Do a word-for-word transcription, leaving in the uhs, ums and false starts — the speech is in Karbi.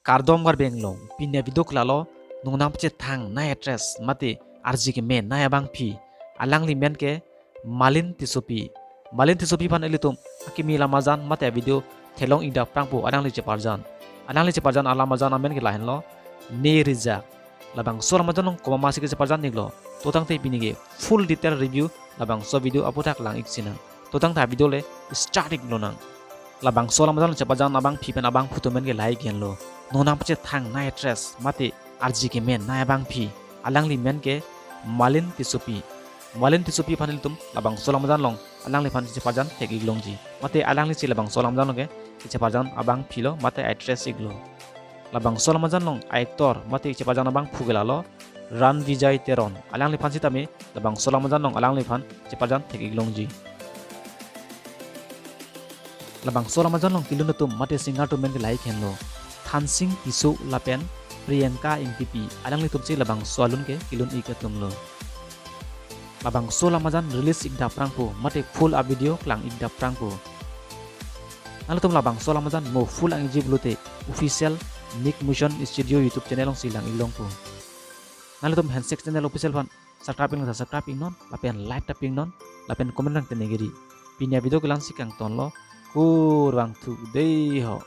Kardom Karbi Anglong, pini avideo ke lalo, nongnam pachethang nai actress mate arje keme nai abangpi, alangli men ke Malin Tissopi. Malin Tissopi aphan ilitum akimi alam ajan mate avideo theklong-ik dak prangpo alangli cheparjan. Alangli cheparjan alam ajan amen ke lahenlo, Ne Rijak. Labangso alam ajan along komatsi kacheparjan iklo, to tangte pini ke full detail review labangso video aputhak lang-ik sinang. To tangte avideo le start ik lonang. Labangso alam ajan along cheparjan abangpi pen abangphu atum men ke lahai henlo, nongnam pachethang nai actress mate arje keme nai abangpi, alangli men ke Malin Tissopi. Malin Tissopi aphan ilitum labangso alam ajan along alangliphan cheparjan thek-ik longji, mate alangli si labangso alam ajan along ke cheparjan abangpi lo mate actress iklo. Labangso alam ajan along actor mate cheparjan abangphu ke lalo Ranvijay Teron. Alangliphan sitame labangso alam ajan along alangliphan cheparjan thek-ik longji. Labangso alam ajan along kelun atum mate singer atum men ke lahai henlo, Thansing Tisso lapen Priyanka Engtipi, alanglitum si labangso alun ke kelun-ik atumlo. Labangso alam ajan release-ik dak prangpo mate full avideo klang-ik dak prangpo. Nanglitum labangso alam ajan mo full ang-ikji pulote official Nick Motion Studio YouTube channel alongsi lang-ik longpo. Nanglitum Handshake Channel Official aphan subscribe-ik nang ta subscribe-iknon, lapen like ta pi-iknon, lapen comment nang ta nigiri. Pini avideo ke la-ansi kangtonlo, kurvangthu dei ho.